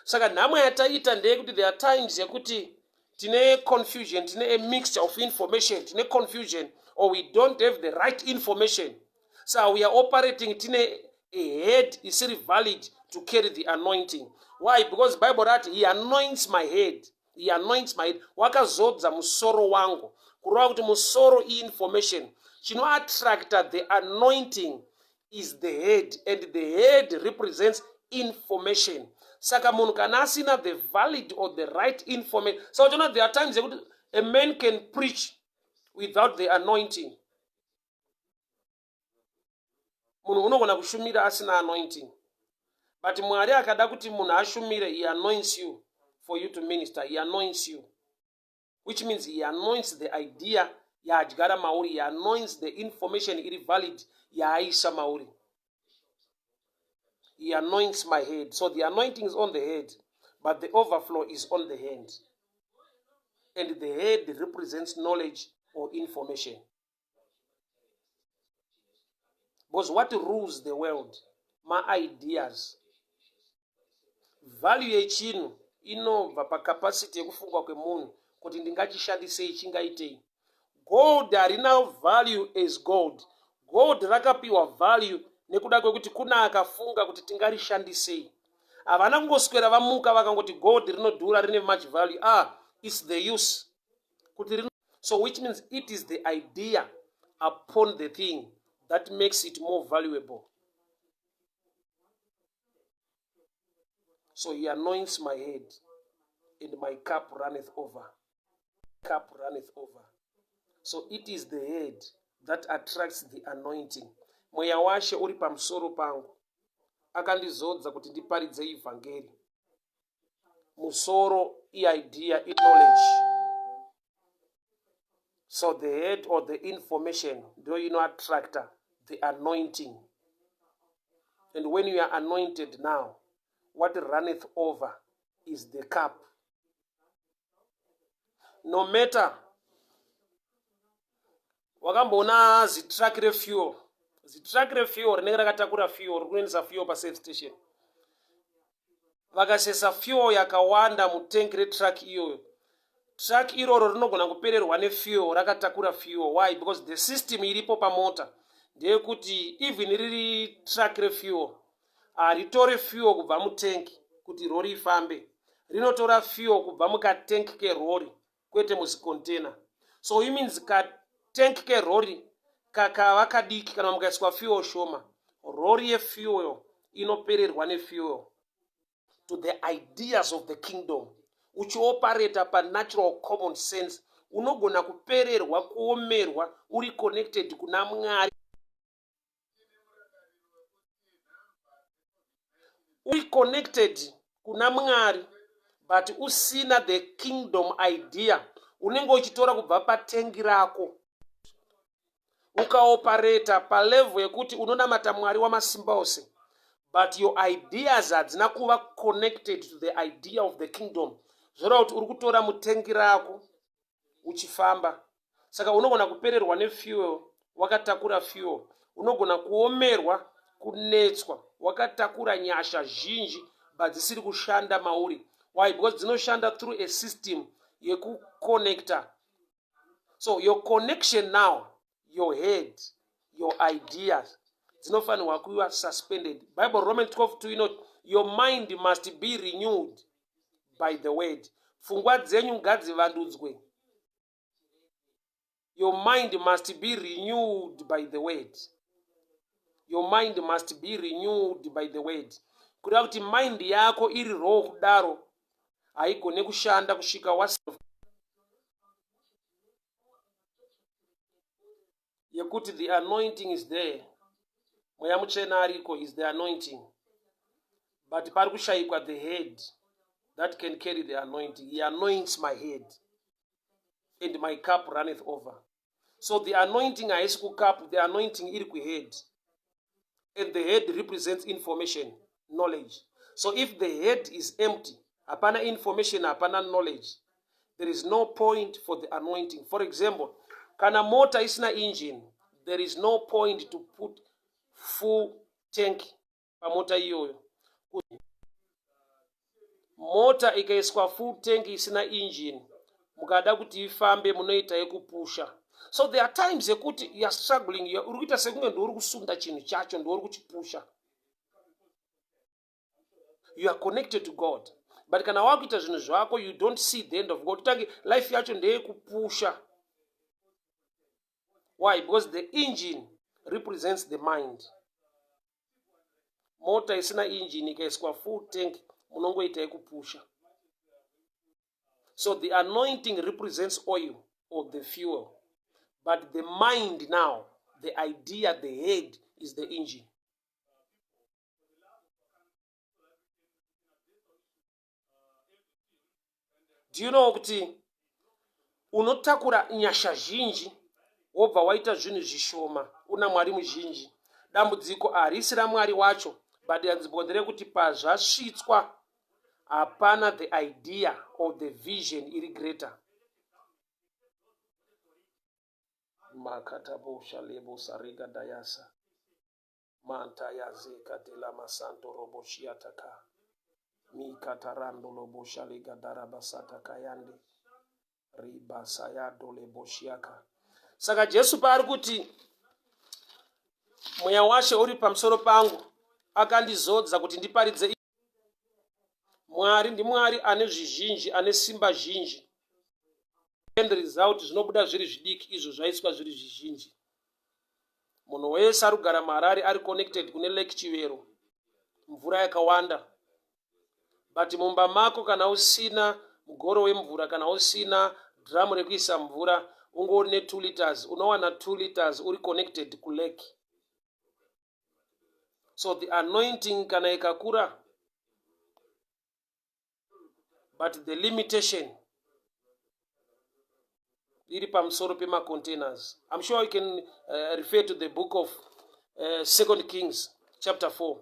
Saka nhamo yataita ndeyekuti there are times yekuti tine confusion, tine a mixture of information, tine confusion or we don't have the right information. So we are operating tine a head isiri valid to carry the anointing. Why? Because Bible rati he anoints my head. He anoints my head. Wakazodza musoro wangu. Kureva kuti musoro iinformation. Chinoattracta the anointing is the head, and the head represents information. Saka munhu kana asina the valid or the right information, so uchiona there are times yekuti a man can preach without the anointing. Munhu unogona kushumira asina anointing, but Mwari akada kuti munhu ashumire, he anoints you for you to minister. He anoints you, which means he anoints the idea yaadyara mauri. He anoints the information iri valid yaaisa mauri. He anoints my head. So the anointing is on the head, but the overflow is on the hand, and the head represents knowledge or information. Because what rules the world? Maideas. Value yechinhu inobva pacapacity yekufungwa kwemunhu kuti ndingachishandisei, chingaitei. Gold harina value as gold. Gold rakapiwa value nekuda kwekuti kuna akafunga kuti tingarishandisei. Havana kungoswera vamuka vakangoti gold rinodhura, rine much value. It's the use kuti rino. So which means it is the idea upon the thing that makes it more valuable. So he anoints my head and my cup runneth over. Cup runneth over. So it is the head that attracts the anointing. Mweya waShe uri pamusoro pangu, akandizodza kuti ndiparidze ivhangeri. Musoro iidea, iknowledge. So the head or the information ndo inoattracta the anointing. And when you are anointed now, what runneth over is the cup. No matter wakamboona zitruck refuel, zitruck refuel rinenge rakatakura fuel, riri kuendesa fuel pasafe station, vakasesa fuel yakawanda mutank retruck iyoyo, truck iroro rinogona kupererwa nefuel rakatakura fuel. Why? Because the system iripo pamota ndeyekuti even riri truck refuel, haritore fuel kubva mutank kuti rori ifambe. Rinotora fuel kubva mukatank kerori, kwete muzicontainer. So it means katank kerori kakava kadiki, kana mukaiswa fuel shoma, rori yefuel inopererwa nefuel. To the ideas of the kingdom, uchiopareta panatural common sense, unogona kupererwa, kuomerwa uri connected kuna Mwari, uri connected kuna Mwari, but usina the kingdom idea. Unenge uchitora kubva patengi rako. Ukaopareta palevel yekuti unonamata Mwari wamasimba ose, but your ideas hadzina kuva connected to the idea of the kingdom, zvoreva kuti uri kutora mutengi rako uchifamba. Saka unogona kupererwa nefuel wakatakura fuel. Unogona kuomerwa, kunetswa wakatakura nyasha zhinji, but dzisiri kushanda mauri. Why? Because dzinoshanda through a system yekuconnecta. So your connection now, your head, your ideas dzinofanirwa kuva suspended. Bible Roman 12:2 inoti your mind must be renewed by the word. Pfungwa dzenyu ngadzivandudzwe. Your mind must be renewed by the word. Your mind must be renewed by the word. Kureva kuti mind yako iri raw kudaro haigone kushanda kusvika was yekuti the anointing is there. Mweya Mutsvene ariko, is the anointing, but pari kushayikwa the head that can carry the anointing. He anoints my head. And my cup runneth over. So the anointing haisi kucup, the anointing iri kuhead, and the head represents information, knowledge. So if the head is empty, hapana information, hapana knowledge, there is no point for the anointing. For example, kana mota isina engine, there is no point to put full tank pamota iyoyo. Mota ikaiswa full tank isina engine, mukada kuti ifambe, munoita yekupusha. So there are times yekuti you are struggling, uri kuita sekunge ndouri kusunda chinhu chacho, ndouri kuchipusha. You are connected to God, but kana wakuita zvinhu zvako, you don't see the end of God. Utange life yacho ndeyekupusha. Why? Because the engine represents the mind. Mota isina engine ikaiswa full tank, munongoita yekupusha. So the anointing represents oil or the fuel, but the mind now, the idea, the head is the engine. Do you know kuti unotakura nyasha zhinji, wobva waita zvinhu zvishoma una Mwari muzhinji? Dambudziko harisi raMwari wacho, but dambudziko nderekuti pazvasvitswa hapana the idea or the vision iri greater. Makatabosha lebo sarega dayasa manta yazeka de la masanto roboshiataka mikatarando loboshalega darabasata kayande ribasayado leboshiaka. Saka Jesu paari kuti, "Mweya waShe uri pamusoro pangu, akandizodza kuti ndiparidze," Mwari ndiMwari ane zvizhinji, ane simba zhinji. End result, zvinobuda zviri zvidiki, izvo zvaiswa zviri zvizhinji. Munhu wese ari kugara muHarare ari connected kune Lake Chivero, mvura yakawanda, but mumba mako kana usina mugoro wemvura, kana usina dhiramu rekuisa mvura, ungori ne2 liters, unowana 2 liters uri connected kulake. So the anointing kana ikakura, but the limitation iri pamusoro pemacontainers. I'm sure you can refer to the book of Second Kings chapter 4.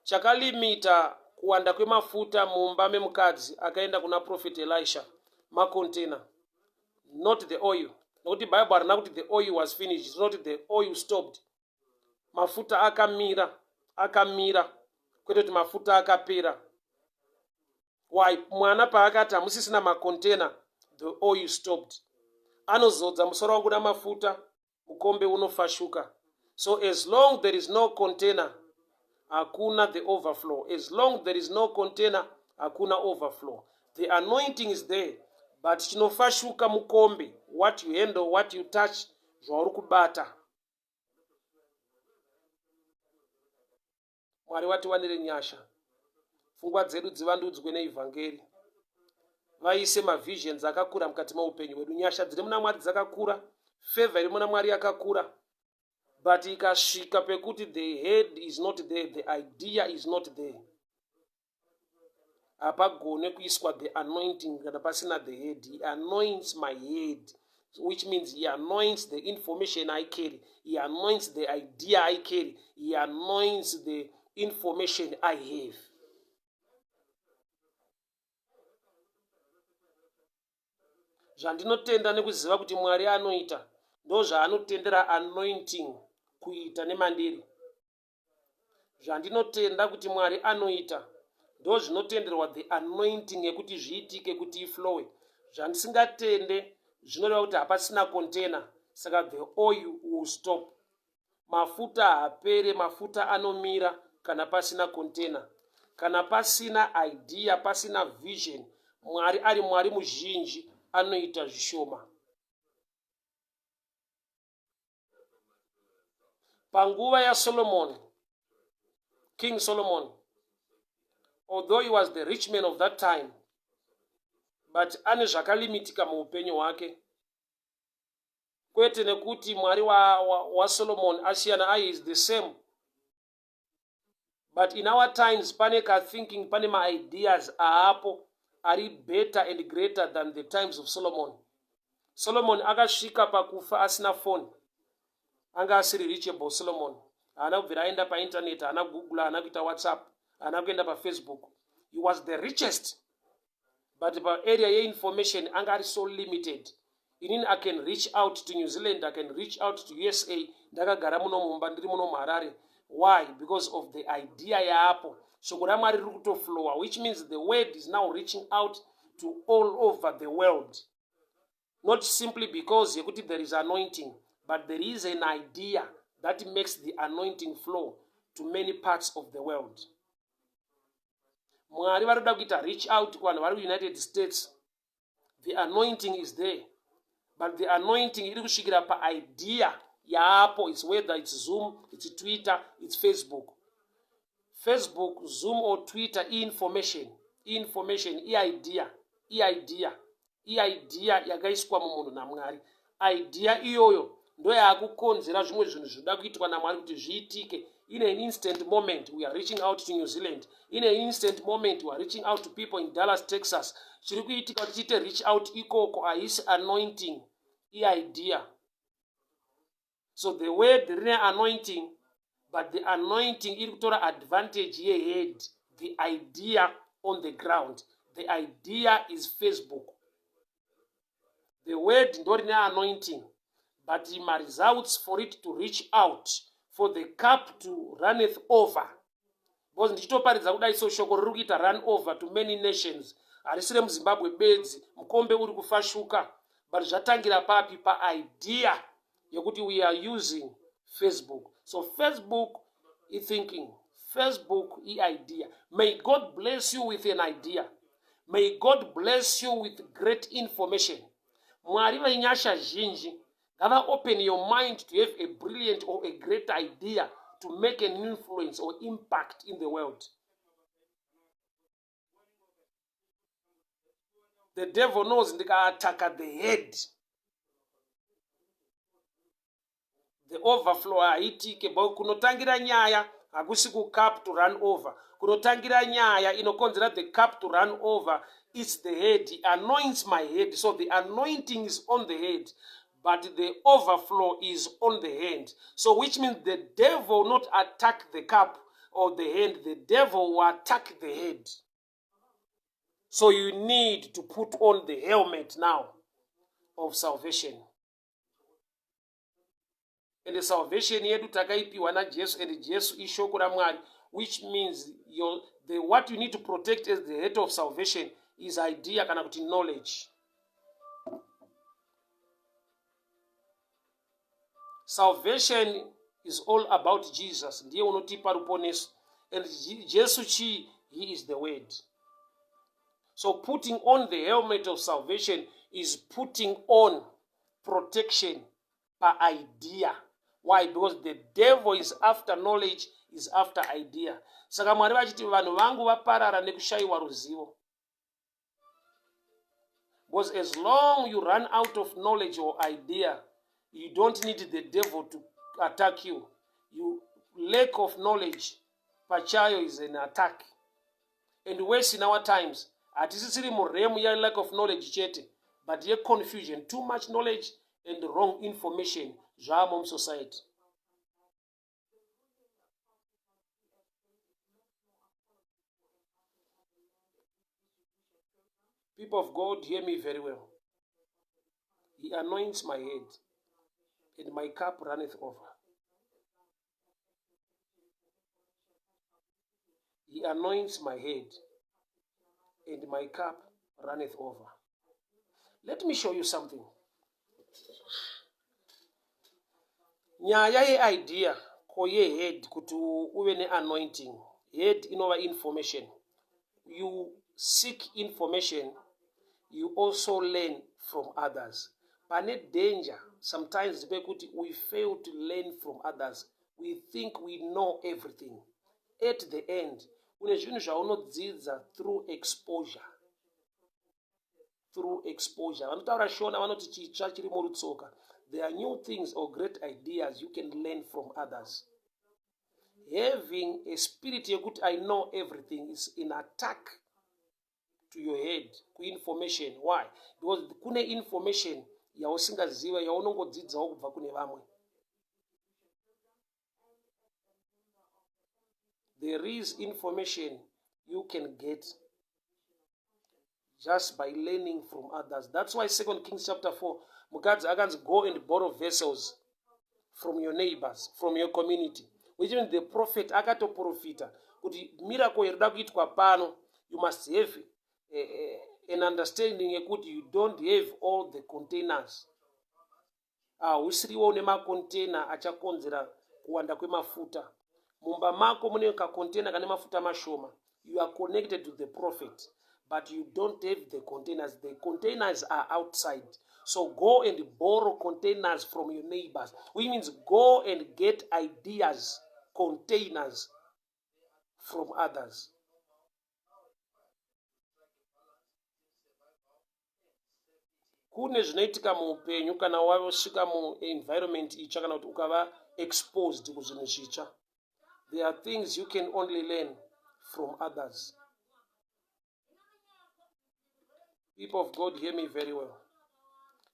Chakalimita kuwanda kwemafuta mumba memukadzi akaenda kuna Prophet Elisha macontainer, not the oil, nokuti Bible harina kuti the oil was finished. It's not the oil stopped. Mafuta akamira, akamira, kwete kuti mafuta akapera. Why? Mwana paakati hamusisina macontainer, the oil stopped. Anozodza musoro wangu namafuta, mukombe unofashuka. So as long there is no container, hakuna the overflow. As long there is no container, hakuna overflow. The anointing is there, but chinofashuka mukombe. What you handle, what you touch, zvauri kubata. Mwari watiwanire nyasha, pfungwa dzedu dzivandudzwe neivhangeri, vaise mavisions akakura mukati meupenyu hwedu. Nyasha dziri muna Mwari dzakakura, favor iri muna Mwari yakakura, but ikasvika pekuti the head is not there, the idea is not there, hapagone kuiswa the anointing kana pasina the head. He anoints my head, which means he anoints the information I carry, he anoints the idea I carry, he anoints the information I have. Zvandinotenda nekuziva kuti Mwari anoita, ndozvaanotendera anointing kuita nemandiri. Zvandinotenda kuti Mwari anoita, ndozvinotenderwa the anointing yekuti zviitike, kuti iflowe. Zvandisingatende zvinoreva kuti hapasina container, saka the oil will stop. Mafuta haapere, mafuta anomira kana pasina container, kana pasina idea, pasina vision. Mwari ari Mwari muzhinji, anoita zvishoma. Panguva yaSolomon, King Solomon, although he was the rich man of that time, but ane zvakalimitika muupenyu hwake. Kwete nekuti Mwari waSolomon wa, wa asiyana, I is the same, but in our times pane kathinking, pane maideas aapo ari better and greater than the times of Solomon. Solomon akasvika pakufa asina foni. Anga asiri reachable Solomon. Haana kubvira aenda painternet, haana google, haana kuita WhatsApp, haana kuenda paFacebook. He was the richest. But paarea yeinformation anga ari so limited. Inini I can reach out to New Zealand, I can reach out to USA. Ndakagara muno mumba, ndiri muno muHarare. Why? Because of the idea yaapo. Shoko raMwari riri kutoflowa, which means the word is now reaching out to all over the world. Not simply because yekuti there is anointing, but there is an idea that makes the anointing flow to many parts of the world. Mwari vari kuda kuita reach out kuvanhu vari kuUnited States. The anointing is there, but the anointing iri kusvikira paidea yaapo. It's whether it's Zoom, it's Twitter, it's Facebook. Facebook, Zoom or Twitter information, information iidea, iidea, iidea yakaiswa mumunhu naMwari. Idea iyoyo ndoyaakukonzera zvimwe zvinhu zvinoda kuitwa naMwari kuti zviitike. In an instant moment we are reaching out to New Zealand. In an instant moment we are reaching out to people in Dallas, Texas. Chiri kuitika kuti tiite reach out ikoko haisi anointing, iidea. So the word rine anointing, but the anointing iri kutora advantage yehead, the idea on the ground. The idea is Facebook. The word ndo rine anointing, but maresults for it to reach out, for the cup to runneth over. Because ndichitoparidza kudai so shoko riri kuita run over to many nations. Harisi remuZimbabwe bedzi, mukombe uri kufashuka. But zvatangira papi? Paidea yekuti we are using Facebook. So Facebook ithinking, Facebook iidea. May God bless you with an idea. May God bless you with great information. Mwari venyasha zhinji ngava open your mind to have a brilliant or a great idea to make an influence or impact in the world. The devil knows ndikaataka the head, the overflow haitike. But kunotangira nyaya hakusi kucup to run over. Kunotangira nyaya inokonzera the cup to run over, it's the head. He anoints my head. So the anointing is on the head, but the overflow is on the hand. So which means the devil will not attack the cup or the hand. The devil will attack the head. So you need to put on the helmet now of salvation. And salvation yedu takaipiwa naJesu, and Jesu ishoko raMwari, which means what you need to protect as the head of salvation is idea kana kuti knowledge. Salvation is all about Jesus. Ndiye unotipa ruponeso. And Jesu chii? He is the word. So putting on the helmet of salvation is putting on protection paidea. Why? Because the devil is after knowledge, is after idea. Saka Mwari vachiti vanhu vangu vaparara nekushayiwa ruzivo. Because as long you run out of knowledge or idea, you don't need the devil to attack you. You lack of knowledge pachayo is an attack. And worse in our times, hatisisiri muremu ya lack of knowledge chete, but ye confusion, too much knowledge and wrong information zvaamo musociety. People of God, hear me very well. He anoints my head, and my cup runneth over. He anoints my head, and my cup runneth over. Let me show you something. Nyaya yeidea ko yehead kuti uve neanointing. Head inova information. You seek information, you also learn from others. Pane danger sometimes pekuti we fail to learn from others. We think we know everything. At the end, une zvinhu zvaunodzidza through exposure. Through exposure. Vanotaura Shona vanoti chitsva chiri murutsoka. There are new things or great ideas you can learn from others. Having a spirit yekuti I know everything is an attack to your head, kuinformation. Why? Because kune information yausingazive yaunongodzidzawo kubva kune vamwe. There is information you can get just by learning from others. That's why Second Kings chapter 4, mukadzi akanzi go and borrow vessels from your neighbors, from your community. Which means the prophet akatoprofita kuti miracle irikuda kuitwa pano, you must have an understanding yekuti you don't have all the containers. Hausiriwo une makontena achakonzera kuwanda kwemafuta. Mumba mako mune kakontena kane mafuta mashoma. You are connected to the prophet, but you don't have the containers. The containers are outside. So go and borrow containers from your neighbors, which means go and get ideas, containers from others. Kune zvinoitika muupenyu kana wasvika muenvironment itsva kana kuti ukava exposed kuzvinhu zvitsva. There are things you can only learn from others. People of God, hear me very well.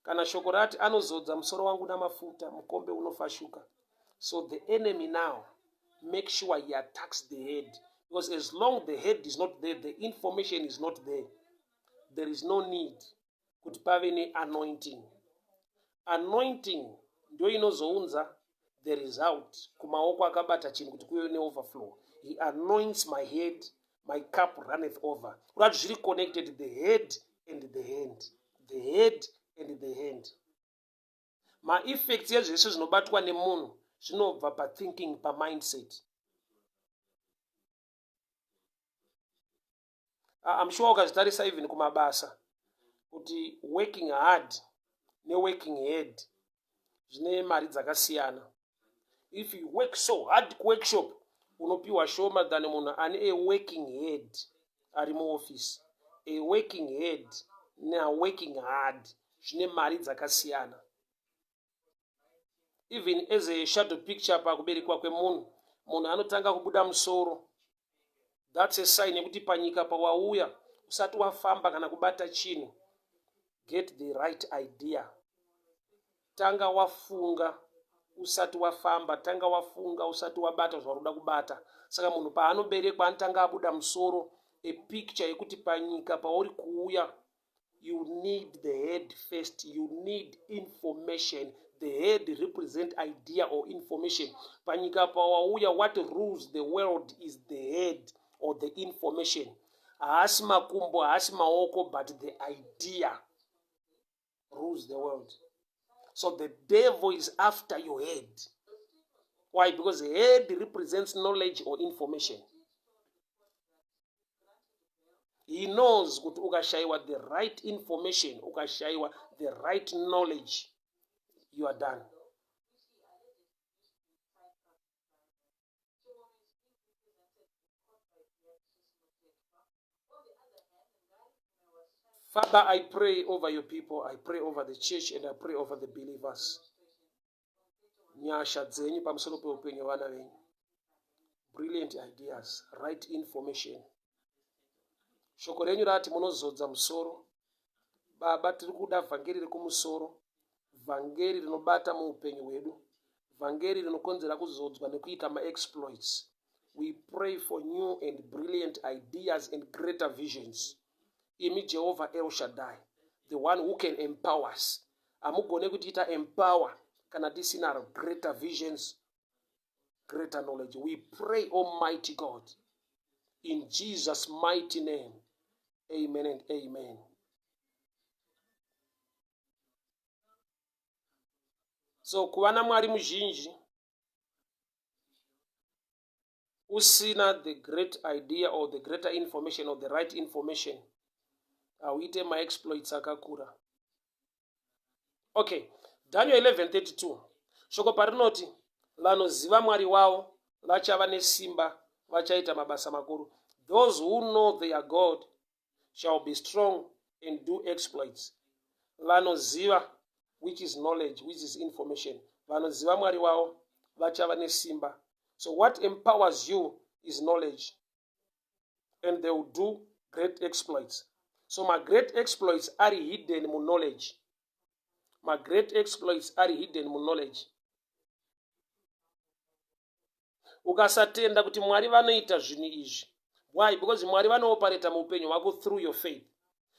Kana shoko rati anozodza musoro wangu namafuta, mukombe unofashuka. So the enemy now make sure he attacks the head, because as long the head is not there, the information is not there, there is no need kuti pave neanointing. Anointing ndio inozounza the result kumaoko akabata chinhu kuti kuve neoverflow. He anoints my head, my cup runneth over. Kurati zviri connected, the head and the hand, the head and the hand. Maeffects ezvese zvinobatwa nemunhu zvinobva pathinking, pamindset. I'm sure ukazvitarisa even kumabasa kuti working hard neworking head zvine mari dzakasiyana. If you work so hard kuworkshop unopiwa shoma than munhu ane a working head ari muoffice. A working head neworking hard zvine mari dzakasiyana. Even as a shadow picture pakuberekwa kwemunhu, munhu anotanga kubuda musoro. That's a sign yekuti panyika pawauya usati wafamba kana kubata chinhu, get the right idea. Tanga wafunga usati wafamba, tanga wafunga usati wabata zvauri kuda kubata. Saka munhu paanoberekwa anotanga abuda musoro, a picture yekuti panyika pauri kuuya you need the head first, you need information. The head represent idea or information. Panyika pawauya, what rules the world is the head or the information. Haasi makumbo, haasi maoko, but the idea rules the world. So the devil is after your head. Why? Because head represents knowledge or information. He knows kuti ukashayiwa the right information, ukashayiwa the right knowledge, you are done. Father, I pray over your people, I pray over the church, and I pray over the believers. Nyasha dzenyu pamusoro peupenyu vana venyu. Brilliant ideas, right information. Shoko renyu rati munozodza musoro. Baba, tiri kuda vhangeri rekumusoro, vhangeri rinobata muupenyu hwedu, vhangeri rinokonzera kuzodzwa nekuita maexploits. We pray for new and brilliant ideas and greater visions. Imi Jehovah El Shaddai, the one who can empower us. Hamugone kutiita empower kana tisina greater visions, greater knowledge. We pray, Almighty God, in Jesus' mighty name. Amen and amen. So kuva naMwari muzhinji usina the great idea or the greater information or the right information, hauite maexploits akakura. Okay, Daniel 11:32, shoko parinoti vanoziva Mwari wavo vachava nesimba, vachaita mabasa makuru. Those who know their God shall be strong and do exploits. Vanoziva, which is knowledge, which is information. Vanoziva Mwari wavo vachava nesimba. So what empowers you is knowledge, and they will do great exploits. So my great exploits are hidden muknowledge. Magreat exploits ari hidden muknowledge. Ukasatenda kuti Mwari vanoita zvinhu izvi, why? Because Mwari vanoopareta muupenyu hwako through your faith.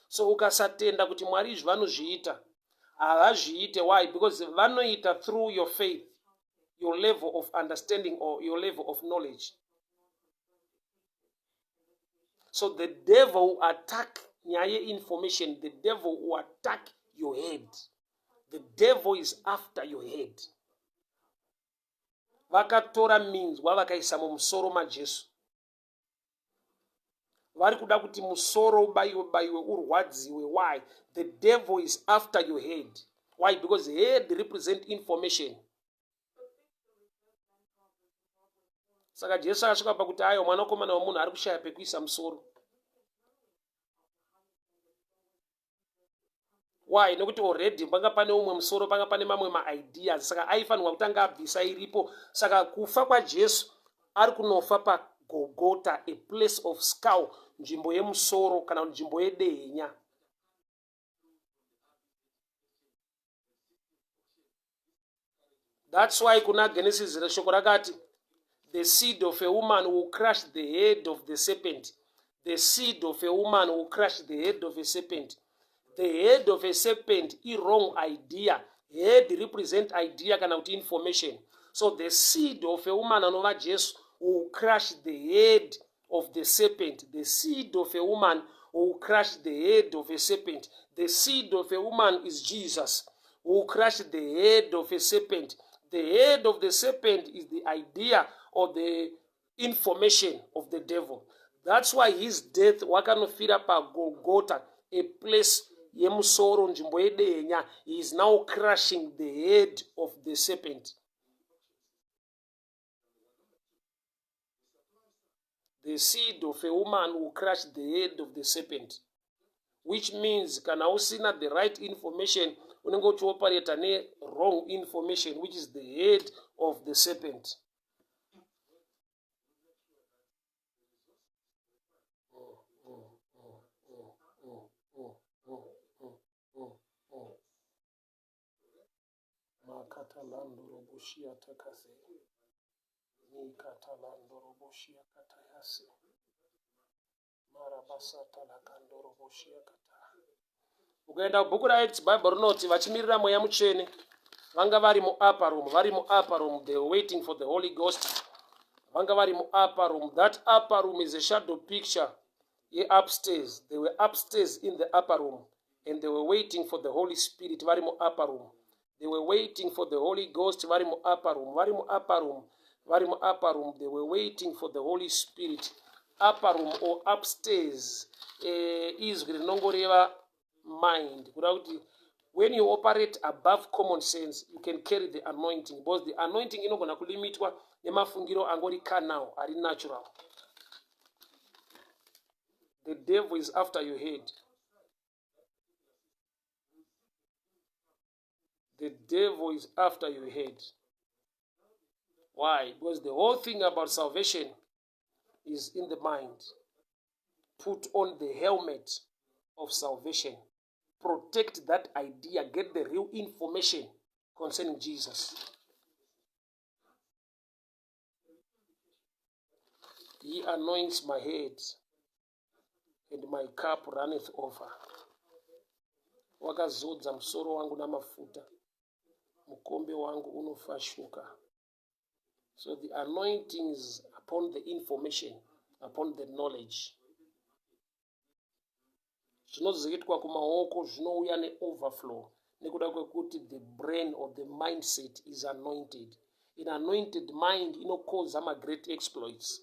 So ukasatenda kuti Mwari izvi vanozviita, havazviite. Why? Because vanoita through your faith, your level of understanding or your level of knowledge. So the devil will attack nyaya yeinformation. The devil will attack your head. The devil is after your head. Vakatora minzwa vakaisa mumusoro maJesu. Vari kuda kuti musoro ubaiwe baiwe urwadziwe. Why? The devil is after your head. Why? Because head represent information. Saka Jesu akasvika pakuti ayo mwanakomana wemunhu ari kushaya pekuisa musoro. Why? Nekuti already panga pane umwe musoro, panga pane mamwe maideas, saka aifanirwa kutanga abvisa iripo. Saka kufa kwaJesu, ari kunofa paGogota, a place of skull, nzvimbo yemusoro kana nzvimbo yedehenya. That's why kuna Genesis shoko rakati the seed of a woman will crush the head of the serpent. The seed of a woman will crush the head of a serpent. The head of a serpent i wrong idea. Head represent idea kana kuti information. So the seed of a woman anova Jesu will crush the head of the serpent. The seed of a woman will crush the head of a serpent. The seed of a woman is Jesus, will crush the head of a serpent. The head of the serpent is the idea or the information of the devil. That's why his death, wakanofira paGolgota, a place yemusoro, nzvimbo yedehenya. He is now crushing the head of the serpent. The seed of a woman will crush the head of the serpent, which means kana usina the right information, unenge uchioperata ne-wrong information, which is the head of the serpent. Makatalandoroboshia takase. Mikatalandoroboshia katayase. Marabasatalakandoroboshia kata. Ukaenda kubhuku raActs, Bible rinoti vachimirira Mweya Mutsvene vanga vari muupper room, vari muupper room, they were waiting for the Holy Ghost. Vanga vari muupper room. That upper room is a shadow picture yeupstairs. They were upstairs in the upper room and they were waiting for the Holy Spirit. Vari muupper room, they were waiting for the Holy Ghost. Vari muupper room, vari muupper room, vari muupper room, they were waiting for the Holy Spirit. Upper room or upstairs, izwi rinongoreva mind, kuda kuti when you operate above common sense, you can carry the anointing, because the anointing inogona kulimitwa nemafungiro angori carnal, ari natural. The devil is after your head. The devil is after your head. Why? Because the whole thing about salvation is in the mind. Put on the helmet of salvation. Protect that idea. Get the real information concerning Jesus. He anoints my head and my cup runneth over. Wakazodza musoro wangu namafuta, mukombe wangu unofashuka. So the anointing is upon the information, upon the knowledge. Zvinozoitwa kumaoko zvinouya neoverflow nekuda kwekuti the brain or the mindset is anointed. An anointed mind inokoza magreat exploits.